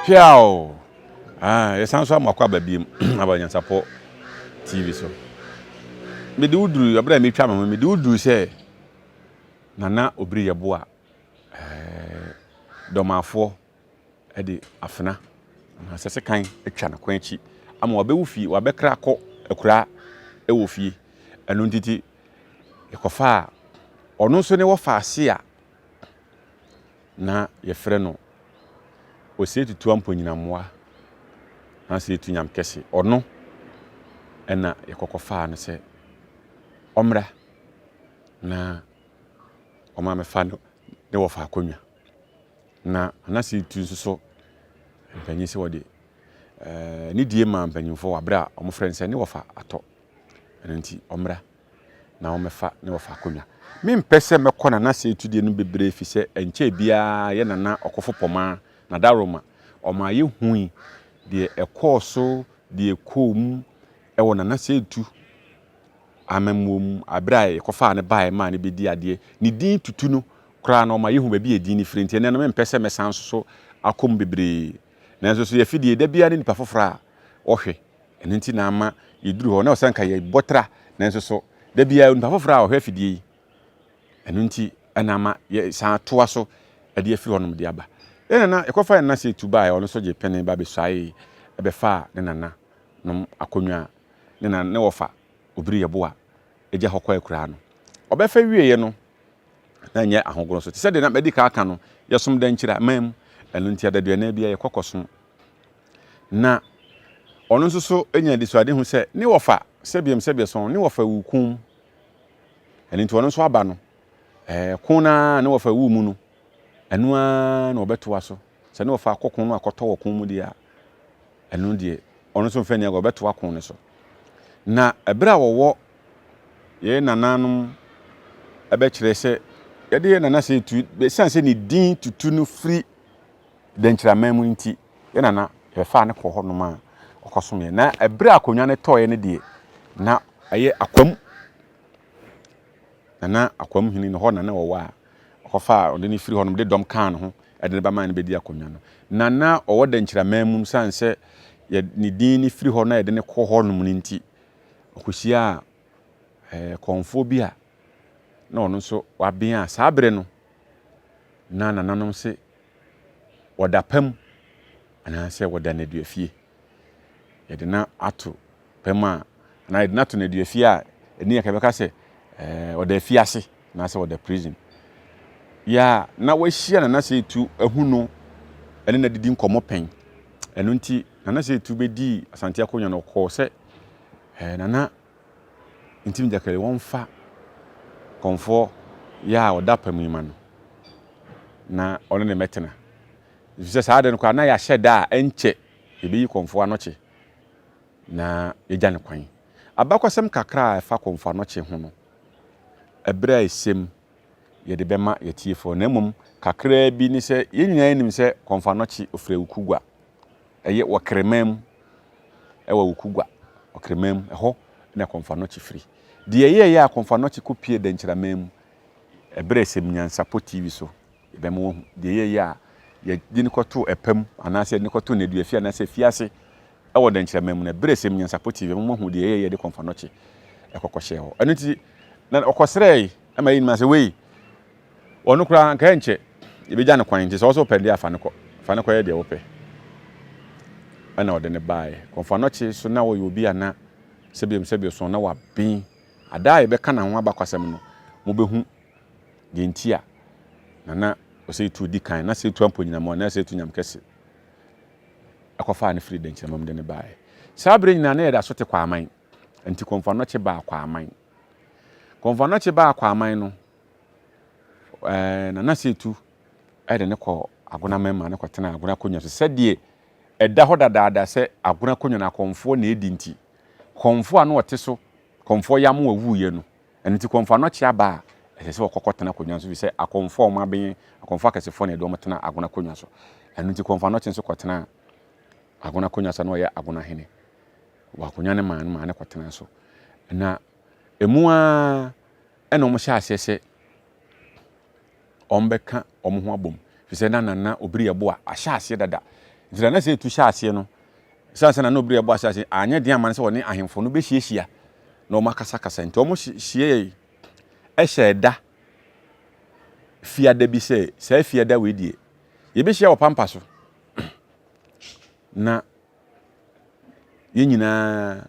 Piaw! Ah, yɛsan so ama akɔ aba biem aba Nyansapɔ TV so. Mede wo duru, abere a metwa me ho, mede wo duru sɛ Nana Obiri Yeboah, eh, Dɔmafoɔ de afena anaasɛ sekan atwa ne kɔn akyi ama wabɛwu fie, wabɛkra akɔ akuraa wɔ fie. Ɛno nti yɛkɔfaa ɔno nso ne wɔfa ase a na yɛfrɛ no Osei Tutu Amponyinammoa anaasɛ Etu Nyamkɛse. Ɔno ɛna yɛkɔkɔfaa no sɛ ɔmmra na ɔma mɛfa no ne wɔfa akonnwa. Na Anase tu nso so mpanyin sɛ wɔde eh, ne die maa mpanyimfoɔ wɔ abere a wɔfrɛ no sɛ ne wɔfa atɔ. Ɛno nti ɔmmra na wɔmmɛfa ne wɔfa akonnwa. Mempɛ sɛ mɛkɔ Nana Seetu deɛ no bebree fi sɛ ɛnkyɛɛ biara yɛ Nana Ɔkofo Pɔmaa, Nadaroma, ɔmaa yɛhui deɛ ɛkɔɔ so, deɛ ɛkɔɔ mu wɔ Nana Seetu amammuo mu, berɛ a yɛkɔfaa no baeɛ maa no bɛdii adeɛ. Ne din tutu no koraa no, ɔma yɛhu baabi a edin no firi. Nti ɛnnɛ no, mempɛ sɛ mɛsan nso so akɔ mu bebree. Nanso so yɛn afidie, da biara ne nnipa foforɔ a wɔhwɛ. Ɛno nti na ama yɛduru hɔ. Na ɔsɛ nka yɛbɔ tra, nanso so da biara onipa foforɔ a ɔhwɛ afidie yi. Ɛno nti na ama yɛsan toa so de afiri hɔnom de aba. Yɛn nana, yɛkɔfa yɛn nana sɛ tu baeɛ, ɔno nso gye pene ba bɛsuae bɛfaa ne nana nom akonnwa a ne na ne wɔfa Obiri Yeboah gya hɔ kɔe koraa no. Ɔbɛfa wieeɛ no, na ɛnyɛ ahogono so. Te sɛ deɛ na madi kan aka no, yɛsom dankyira man mu. Ɛno nti adaduanan biara yɛkɔ kɔsom. Na ɔno nso so nya anisoadehu sɛ ne wɔfa sɛbiam sɛbiasɔn, ne wɔfa wu ko mu. Ɛno nti ɔno nso aba no, ɛɛ ko no ara ne wɔfa wu mu no, ɛno ara na ɔbɛtoa so. Sɛ ne wɔfa akɔ ko no akɔtɔ wɔ ko mu deɛ a, ɛno deɛ ɔno nso mfa nni agorɔ, ɔbɛtoa ko no so. Na ɛberɛ a wɔwɔ yɛn nananom ɛbɛkyerɛ sɛ yɛde yɛn nana sɛ tu, ɛsiane sɛ ne din tutu no firi Dɛnkyiraman mu nti, yɛn nana yɛbɛfaa no kɔɔ hɔnom a ɔkɔsomeɛ. Na ɛberɛ a akonnwa no tɔeɛ no deɛ, na ɛyɛ Akwam. Nana Akwam hene no hɔ na na ɔwɔ a ɔkɔfaa ɔde no firi hɔnom de dɔm kaa ne ho de no ba maa no bɛdi akonnwa no. Na na ɔwɔ Dɛnkyiraman mu sane sɛ yɛ ne din no firi hɔ na yɛde no kɔ hɔnom no nti, ɔkɔhyiaa ɛɛ kɔmfoɔ bi a na ɔno nso waben a saa bere no na nananom se wɔda pa mu anaasɛ wɔda nneduafie. Yɛde no ato pa mu a, anaa yɛde no ato nneduafie a, ɛni yɛ bɛka sɛ ɛɛ ɔda afiase anaasɛ ɔda prison. Yɛ a na wahyia Nana Seetu ahu no ɛne no adidi nkɔmmɔ pɛn. Ɛno nti Nana Seetu bɛdii Asante akonnwa no ɔkɔɔ sɛ ɛɛ Nana Ntim Gyakari wɔmfa kɔmfoɔ yɛ a ɔda pa mu yi ma no na ɔne ne mɛtena. Ɛfiri sɛ saa ade no koraa na yɛahyɛ da a ɛnkyɛ yɛbɛyi kɔmfoɔ anɔkye na yɛagya no kwan. Abakɔsɛm kakra a ɛfa kɔmfoɔ anɔkye ho no, ɛberɛ a ɛsɛm yɛde bɛma yɛtiefoɔ na mmom kakraa bi ne sɛ yɛn nyinaa nim sɛ kɔmfoɔ anɔkye ɔfiri Awukugua, ɛyɛ Wɔkereman mu, ɛwɔ Awukugua, Ɔkereman mu, ɛhɔ na kɔmfoɔ anɔkye firi. Deɛ ɛyɛeɛ a kɔmfoɔ anɔkye kɔpie Dɛnkyiraman mu, ɛberɛ a ɛsɛm Nyansapɔ TV so Yɛbɛma wahu deɛ yɛyɛ a yɛde no kɔto ɛpa mu anaasɛ yɛde no kɔto nneduafie anaasɛ afiase wɔ dɛnkyerɛma mu no. Ɛberɛ sɛm Nyansapɔ TV bɛma moahu deɛ yɛyɛ yɛde kɔmfanɔkye ɛkɔkɔhyɛɛ hɔ. Ɛno nti na ɔkɔsrɛe ma yɛnim sɛ wei ɔno koraa anka ɛnkyɛ yɛbɛgya no kwan nti sɛ ɔsɛ wopɛ deɛ a fa no kɔ fa no kɔyɛ deɛ wopɛ. Ɛna ɔde no baeɛ. Kɔmfanɔkye so na ɔyɛ obi a na sɛbiam sɛbiɔsɔn na waben. Ada a yɛbɛka ne ho abakwasɛm no mobɛhu Deɛ nti a Nana Osei Tuo di kan na Osei Tuo Amponyinamu anaa Osei Tuo Nyamkɛse kɔfaa no firii Dɛnkyɛmma mu de no baeɛ. Saa berɛ nyinaa na yɛda so te Kwaaman. Nti Komfo Anokye baa Kwaaman. Komfo Anokye baa Kwaaman no, ɛɛ Nana Osei Tu de no kɔɔ Agona Mɛma no kɔtenaa Agona akonnwa so sɛdeɛ ɛda hɔ dadaada sɛ Agona akonnwa no akɔmfoɔ na ɛdi nti, kɔmfoɔ a na ɔte so, kɔmfoɔ Yamoa wuiɛ no, Ɛno nti kɔmfo anɔkye aba a, ɛsɛ sɛ wɔkɔ kɔtena akonnwa so efisɛ akɔmfo a wɔaben, akɔmfo akɛsefoɔ na yɛde wɔn tena agona akonnwa so. Ɛno nti kɔmfo anɔkye nso kɔtenaa agona akonnwa so a na ɔyɛ agona hene. Wɔ akonnwa no maa no maa no kɔtenaa so. Na emu ara ɛna wɔhyɛ aseɛ sɛ wɔbɛka wɔn ho abom efisɛ na Nana Obiri Yeboah ahyɛ aseɛ dada. Nti Nana Osei Tutu hyɛɛ aseɛ no, ɛsiane sɛ Nana Obiri Yeboah hyɛɛ aseɛ, anyɛ den amma no sɛ ɔne ahemfo no bɛhyiahyia na wɔakasakasa. Nti wɔhyiae hyɛɛ da fiada bi sɛ, saa fiada wei deɛ, yɛbɛhyia wɔ pampa so na yɛn nyinaa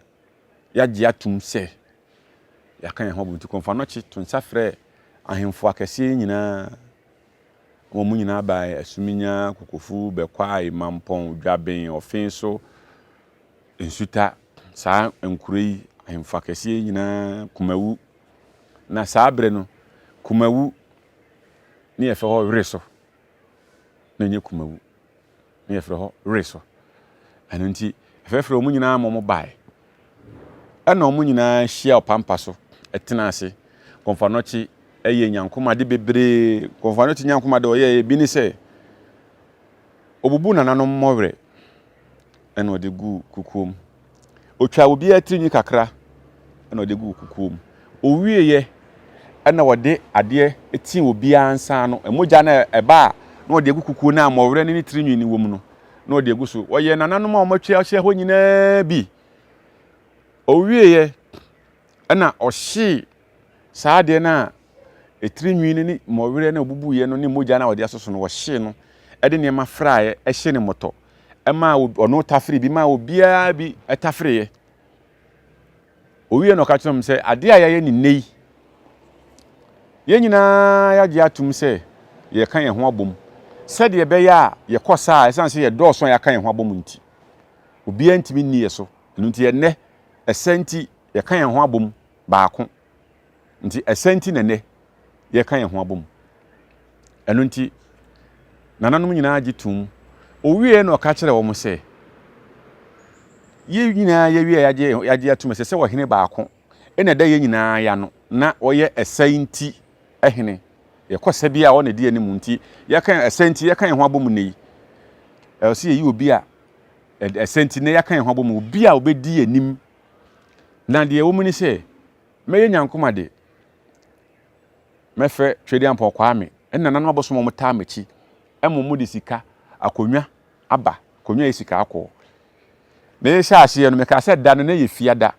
yɛagye atom sɛ yɛaka yɛn ho abom. Nti Kɔmfoanɔkye to nsa frɛɛ ahemfo akɛseɛ yi nyinaa ma wɔn nyinaa baeɛ, Asuminya, Kokofu, Bɛkwae, Mampɔn, Dwaben, Ɔfenso, Nsuta, saa nkuro yi, ahemfo akɛseɛ yi nyinaa, Kumawu. Na saa berɛ no, Kumawu ne yɛfrɛ hɔ Wereso, na ɛnyɛ Kumawu. na yɛfrɛ hɔ were so. Ɛno nti, yɛfrɛfrɛɛ wɔn nyinaa ma wɔbaeɛ. Ɛna wɔn nyinaa hyia ɔpampa so tena ase. Kɔmfoanɔkye yɛ nyankomade bebree. Kɔmfoanɔkye nyankomade a ɔyɛeɛ bi ne sɛ, ɔbubu nananom mmɔwerɛ ɛna ɔde guu kukuo mu. Ɔtwaa obiara tirinwi kakra ɛna ɔde guu kukuo mu. Ɔwieeɛ ɛna ɔde adeɛ tii obiara nsa ano. Mogya no a ɛba a na ɔde agu kukuo no a mmɔwerɛ ne ne tirinwi no wɔ mu no, na ɔde agu so. Ɔyɛɛ nananom a wɔatwa ahyia hɔ nyinaa bi. Ɔwieeɛ ɛna ɔhyee saa adeɛ no a etiri nwi no ne mmɔwerɛ no a ɔbubuiɛ no ne mogya no a ɔde asoso no, ɔhyee no de nneɛma fraeɛ hyee no mmɔtɔ maa ɔno tafere bi maa obiara bi tafereeɛ. Owie na ɔka kyerɛ wɔn sɛ adeɛ a yɛayɛ ne nnɛ yi, yɛn nyinaa yɛagye atom sɛ yɛka yɛn ho abom sɛdeɛ ɛbɛyɛ a yɛkɔ saa a ɛsiane sɛ yɛdɔɔso a yɛaka yɛn ho abom nti, obiara ntumi nni yɛ so. Ɛno nti ɛnnɛ, ɛsɛ nti yɛka yɛn ho abom baako. Nti ɛsɛ nti na nnɛ yɛka yɛn ho abom. Ɛno nti, nananom nyinaa gye toom. Owieɛ na ɔka kyerɛɛ wɔn sɛ, yɛn nyinaa yɛwie a yɛagye yɛagye atom ɛsɛ sɛ ɔhene baako na ɛda yɛn nyinaa yɛ ano na ɔyɛ ɛsɛ nti hene. Yɛkɔ sɛ bi a ɔna ɛdi anim nti yɛka ɛsɛ nti yɛka yɛn ho abom nnɛ yi. Ɛwɔ sɛ yɛyi obi a ɛsɛ nti nnɛ yɛaka yɛn ho abom obi a ɔbɛdi anim. Na deɛ ɛwɔ mu ne sɛ mɛyɛ Nyankoma de, mɛfrɛ Twedeampɔn Kwame ne nananom abosom a wɔtaa m'akyi ma wɔde sika, akonnwa aba, akonnwa yɛ sika akɔɔ. Mehyɛ aseɛ no, mekaa sɛ da no na ɛyɛ fiada.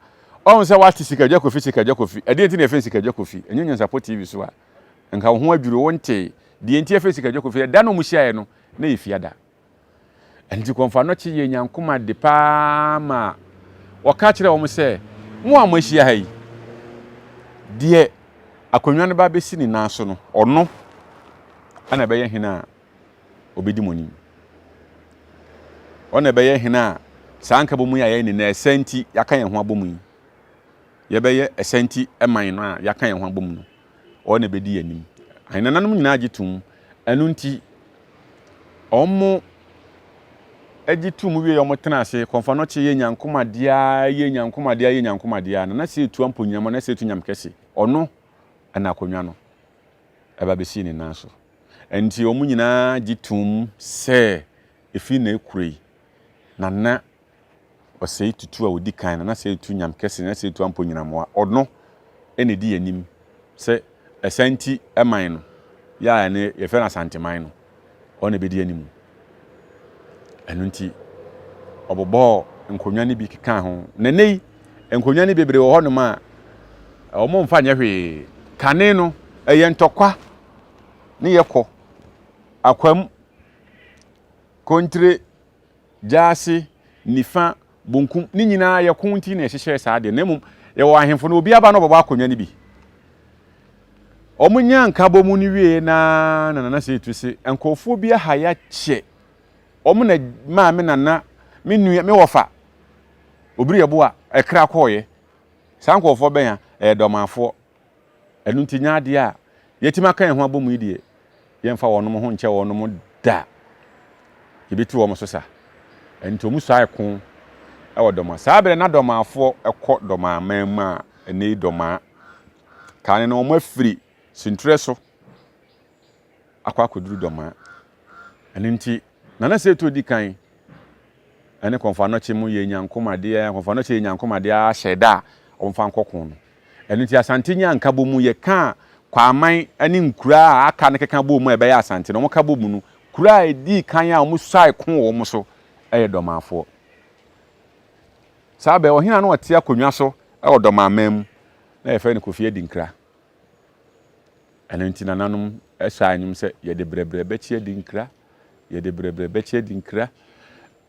Ɔhu sɛ wate Sikadwa Kofi, Sikadwa Kofi. Ɛdeɛ nti na yɛfrɛ no Sikadwa Kofi? Ɛnyɛ Nyansapɔ TV so a, nka wo ho adwiri wo ntee. Deɛ nti yɛfrɛ Sikadwa Kofi, ɛda no wɔhyiaeɛ no, na ɛyɛ fiada. Ɛno nti Kɔmfoanɔkye yɛɛ Nyankoma de paa ma ɔka kyerɛɛ wɔn sɛ, Mo a moahyia ha yi, deɛ akonnwa no ba bɛsi ne nan so no, ɔno na ɛbɛyɛ hene a ɔbɛdi mo anim. Ɔno na ɛbɛyɛ hene a saa nkabom yi a yɛyɛ ne nnɛ, ɛsɛ nti yɛaka yɛn ho abom yi, yɛbɛyɛ ɛsɛ nti man no a yɛaka yɛn ho abom no, ɔno na ɛbɛdi yɛn anim. Ahenananom nyinaa gye tom. Ɛno nti, wɔn gye tom wie wɔn tena ase kɔnfa no kye yɛ nyankomadeɛ yɛ nyankomadeɛ yɛ nyankomadeɛ na na sɛ etu ampo nyinam na sɛ etu nyam kɛse ɔno ɛna akonnwa no ɛba bɛsi ne nan so. Ɛnti wɔn nyinaa gye tom sɛ efi na ekura yi na na Ɔsɛe Tutu a ɔdi kan no, na sɛ etu Nyam Kɛse, na sɛ etu Ampo Nyinamoa, ɔno na ɛdi yɛn anim sɛ Asanti man no, yɛ a ɛne yɛfrɛ no Asanteman no, ɔno na ɛbɛdi anim. Ɛno nti, ɔbobɔɔ nkonnwa no bi kekaa ho. Na nnɛ yi, nkonnwa no bebree wɔ hɔnom a wɔmfa nyɛ hwee. Kane no, ɛyɛ ntɔkwa ne yɛkɔ Akwam, Kontire, Gyaase, nifa, bonkum, ne nyinaa yɛ ko nti na yɛhyehyɛɛ saa adeɛ no. Na mmom yɛwɔ ahemfo no, obiara ba na ɔbɛbɔ akonnwa no bi. Wɔn nyaa nkabɔ mu no wie na na Nana Seitu se nkurɔfoɔ bi aha yɛakyɛ. Wɔn na maa me nana, me nua, me wɔfa, Obiri Yeboah, ɛkra kɔɔeɛ. Saa nkurɔfoɔ bɛn a? Ɛyɛ Dɔmafoɔ. Ɛno nti nyɛ adeɛ a yɛatumi aka yɛn ho abɔ mu yi deɛ, yɛmfa wɔnom ho nkyɛ wɔnom da. Yɛbɛtu wɔn so sa. Ɛno nti wɔn suae ko wɔ Dɔmaa. Saa berɛ na Dɔmaafoɔ kɔ Dɔmaa man mu a ɛnɛ yi Dɔmaa. Kane no wɔn afiri Sinturɛ so akɔ akɔduru Dɔmaa. Ɛno nti Nana Seetu ɔdi kan ɛne Kɔmfo Anɔkye mu yɛ nyankomadeɛ, Kɔmfo Anɔkye yɛ nyankomadeɛ ara hyɛ da a wɔmfa nkɔ ko no. Ɛno nti Asante nyaa nkabom, yɛkaa Kwaman ne nkuraa a aka no keka bɔɔ mu a ɛbɛyɛ Asante no, wɔka bɔ mu no, kuro a ɛdii kan a wɔsuae ko wɔ wɔn so yɛ Dɔmaafoɔ. Saa bɛ, ɔhene a na ɔte akonnwa so wɔ Dɔmaaman mu, na yɛfrɛ no Kofi Adinkra. Ɛno nti nananom saa nnwom sɛ, Yɛde brɛbrɛ bɛkye Adinkra, yɛde brɛbrɛ bɛkye Adinkra.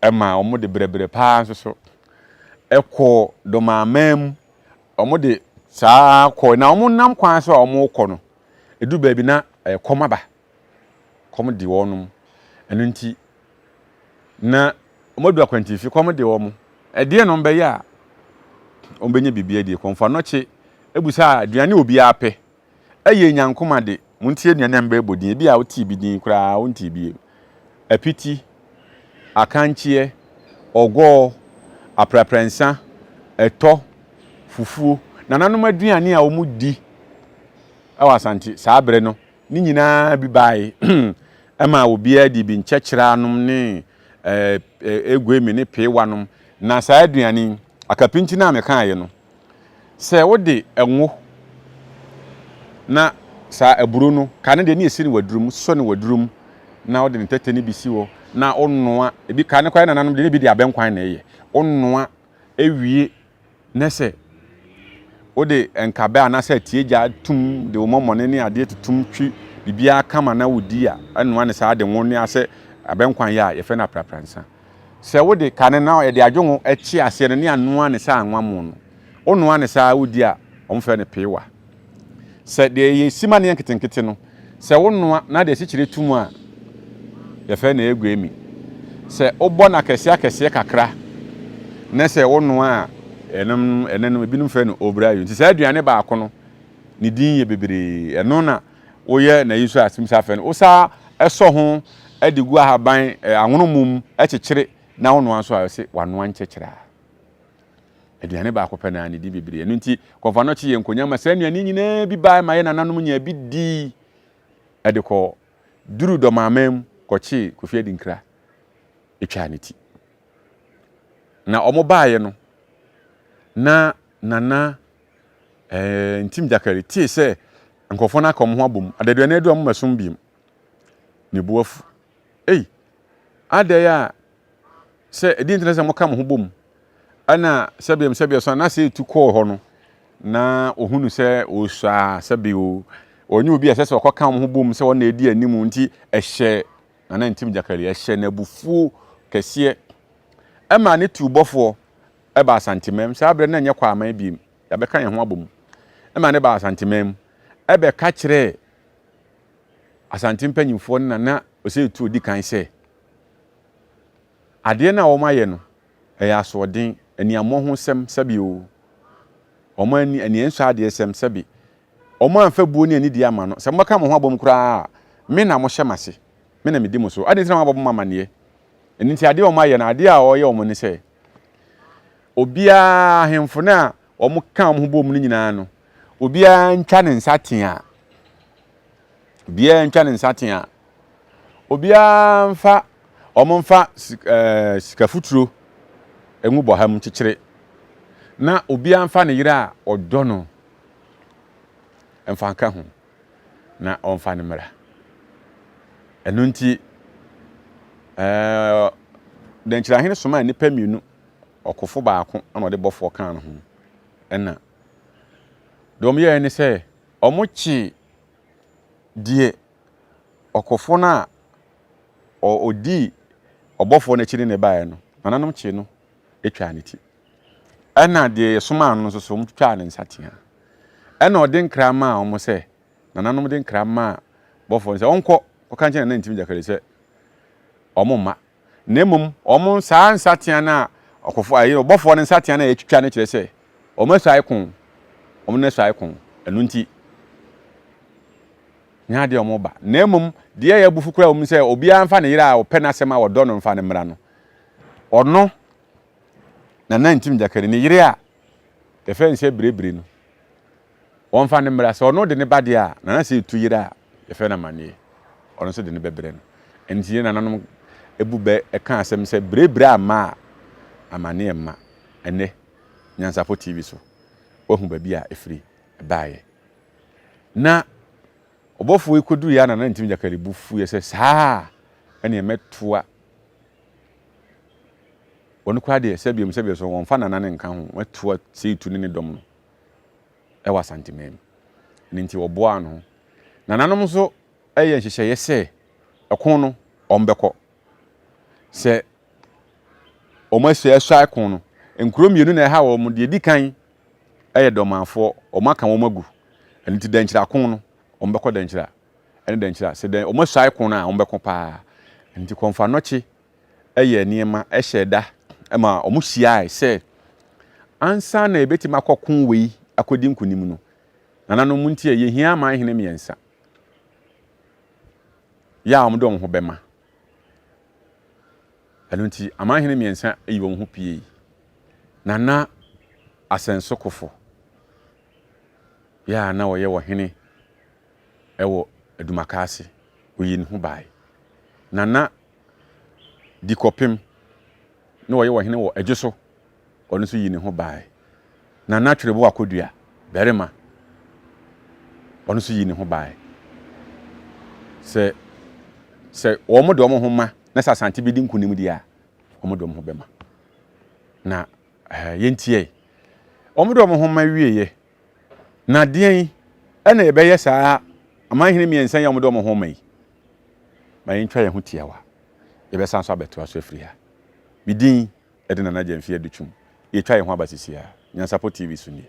Ɛma wɔde brɛbrɛ paa nso so kɔɔ Dɔmaaman mu. Wɔde saa kɔɔ, na wɔnam kwan so a wɔrekɔ no, ɛduru baabi na ɛkɔm aba. Kɔm de wɔnom. Ɛno nti, na wɔadu akwantifi, kɔm de wɔn. Ɛdeɛn na wɔbɛyɛ a wɔbɛnya biribi adie? Kɔmfoanɔkye bisa aduane a obiara pɛ. Ɛyɛ nyankoma de, montie aduane a mebɛbɔ din, ebi a wotee bi din koraa, wontee bi. Apiti, akankyeɛ, ɔgɔɔ, aprapransa, ɛtɔ, fufuo. Nananom aduane a wɔdi wɔ Asante saa berɛ no, Ne nyinaa bi bae ma obiara dii bi, nkyɛkyerɛ nom ne eguemi ne peewa nom. Na saa aduane yi, akapinti no a mekaeɛ no, sɛ wode ngo na saa aburo no, ka no deɛ ne yɛsi no waduro mu, sɔ no waduro mu na wode ne tɛtɛ no bi si hɔ na wonoa, ebi ka no koraa nananom deɛ ne bi de abɛnkwan na ɛyɛ, wonoa ewie Ne sɛ wode nkabɛ anaasɛ atiegya tum de wo mɔmɔne ne adeɛ tutum twi biribiara kama na wodi a, ɛnoa ne saa de ngo ne asɛ abɛnkwan yɛ a, yɛfrɛ no aprapransa. Sɛ wode kane na yɛde adwongo kye aseɛ no ne anoa ne sɛ anwa mo no, wonoa ne saa wodi a, wɔfrɛ no peewa. Sɛ deɛ yɛsi ma no yɛ nketenkete no, sɛ wonoa na de asikyire to mu a, yɛfrɛ no eguemi. Sɛ wobɔ no akɛseɛ akɛseɛ kakra na sɛ wonoa a, ɛnom ɛnɛ no ebinom frɛ no obrayo. Nti saa aduane baako no, ne din yɛ bebree. Ɛno na woyɛ na yi nso a sim saa frɛ no. Wosa ɛsɔ ho de gu ahaban anwono mom kyekyere na wonoa nso a, yɛse wanoa nkyɛkyerɛ a. Aduane baako pɛ na ne din bebree. Ɛno nti, Kɔmfoanɔkye yɛ nkonya ma saa nnuane nyinaa bi bae ma yɛn nananom nyaa bi dii de kɔ duruu Dɔmaaman mu kɔkyee Kofi Adinkra twaa ne ti. Na wɔn baeɛ no, na Nana eh, Ntim Gyakari tee sɛ nkurɔfoɔ no aka wɔn ho abom. Adaduane adu a wɔmmɛsom biom. Ne bo afu. Ei, adɛn a sɛ ɛdeɛn nti na sɛ moka mo ho bom? Ɛna sɛbeɛm sɛbeɛ so a na sɛ ɛtu kɔɔ hɔ no na ɔhunu sɛ ɔsua sɛbe o ɔnyɛ obi a ɛsɛ sɛ ɔkɔka wɔn ho bom sɛ ɔna ɛdi anim nti ɛhyɛ Nana Ntim Gyakari ɛhyɛ no abufuo kɛseɛ ɛma ne tuubɔfoɔ ɛba Asantemam saa berɛ no na ɛnyɛ Kwaaman biem yɛabɛka yɛn ho abom ɛma ne ba Asantemam ɛbɛka kyerɛɛ Asante mpanyimfoɔ no na na ɔsɛ ɛtu ɔdi kan sɛ Adeɛ no a wɔayɛ no, ɛyɛ asoɔden, aniammɔhosɛm, sɛbe oo, wɔn ani, aniɛnsɔ-adeɛsɛm, sɛbe, wɔamfa buo ne anidie amma no. Sɛ mobɛka mo ho abom koraa a, me na mohyɛ m'ase, me na medi mo so. Adɛn nti na moabɔ mo amanneɛ? Ɛno nti adeɛ a wɔayɛ no, adeɛ a wɔyɛ wɔn ne sɛ, obiara, ahemfo no a wɔka wɔn ho bom no nyinaa no, obiara ntwa ne nsateaa. Obiara ntwa ne nsateaa. Obiara mfa wɔn mfa ɛɛ sikafuturo ngu bɔha mu kyekyere, na obiara mfa ne yere a ɔdɔ no mfa nka ho, na ɔmfa no mmra. Ɛno nti, ɛɛ Dɛnkyerɛahene somaa nnipa mmienu, ɔkofo baako na ɔde bɔfoɔ kaa ne ho, ɛna deɛ wɔyɛeɛ ne sɛ wɔkyee deɛ ɔkofo no a ɔdii ɔbɔfoɔ no akyi ne no baeɛ no, nananom kyee no twaa ne ti. Ɛna deɛ yɛsomaa no nso so, wɔtwitwaa ne nsateaa. Ɛna ɔde nkra maa wɔn sɛ, nananom de nkra maa bɔfoɔ no sɛ ɔnkɔ kɔka nkyɛn Nana Ntim Gyakari sɛ wɔn mma. Na mmom wɔn saa nsateaa no a ɔkofo ayi ɔbɔfoɔ no nsateaa no a yɛtwitwa no kyerɛ sɛ wɔn asuae ko, wɔn no asuae ko. Ɛno nti, nyɛ adeɛ a wɔba. Na mmom, deɛ ɛyɛ abufu koraa wɔ mu sɛ obiara mfa ne yere a ɔpɛ n'asɛm a ɔdɔ no mfa no mmra no. Ɔno, Nana Ntim Gyakari, ne yere a yɛfrɛ no sɛ Birebire no, wɔmfa no mmra. Sɛ ɔno de ne ba deɛ a, Nana sɛ ɛtu yere a yɛfrɛ no amanneɛ, ɔno nso de no bɛbrɛ no. Ɛno nti yɛn nananom bu bɛ ka asɛm sɛ birebire amma a, amanneɛ mma. Ɛnnɛ, Nyansapɔ TV so, woahu baabi a ɛfiri baeɛ. Na ɔbɔfoɔ yi kɔduruiɛ a na na Ntim Gyakari bo fuiɛ sɛ, Saa a, ɛneɛ mɛtoa. Wɔn koraa deɛ sɛbiom sɛbiom so wɔmfa Nana no nka ho, wɔatu Seitu ne ne dɔm no wɔ Asanteman mu. Ɛno nti wɔboaa no ho. Nananom nso yɛ nhyehyɛeɛ sɛ ɛko no wɔbɛkɔ. Sɛ wɔn asua asua ɛko no, nkuro mmienu na ɛha wɔn. Deɛ ɛdi kan yɛ Dɔmanfoɔ, wɔn aka wɔn agu. Ɛno nti Dankyira ko no, wɔbɛkɔ Dankyira ɛne Dankyira. Sɛ dɛn wɔn asua ɛko no a, wɔbɛko paa. Ɛno nti Kɔmfo Anɔkye yɛɛ nneɛma hyɛɛ da ma wɔhyiae sɛ ansa na yɛbɛtumi akɔ ko wei akɔdi nkonim no, nananom nti ɛ, yɛhia aman hene mmiɛnsa yɛ a wɔde wɔn ho bɛma. Ɛno nti aman hene mmiɛnsa yi wɔn ho piei. Nana Asɛnsokofo yɛ a na ɔyɛ ɔhene wɔ Adumaka ase, ɔyii ne ho bae. Nana Dikɔpem, na ɔyɛ ɔhene wɔ Adwo so, ɔno nso yii ne ho bae. Nana Twerebo Akodua, barima, ɔno nso yii ne ho bae. Sɛ sɛ wɔn de wɔn ho ma na sɛ Asante bɛdi nkonim deɛ a, wɔn de wɔn ho bɛma. Na eh, yɛntiɛ. Wɔn de wɔn ho ma wieɛ. Na deɛn na yɛbɛyɛ saa amanhene mmiɛnsa yi a wɔde wɔn ho ma yi? Ma yɛntwa yɛn ho tiawa. Yɛbɛsan so abɛtoa so afiri ha. Me din de Nana Gyamfi Adutwum. Yɛtwa yɛn ho aba sisi a. Nyansapɔ TV so nie.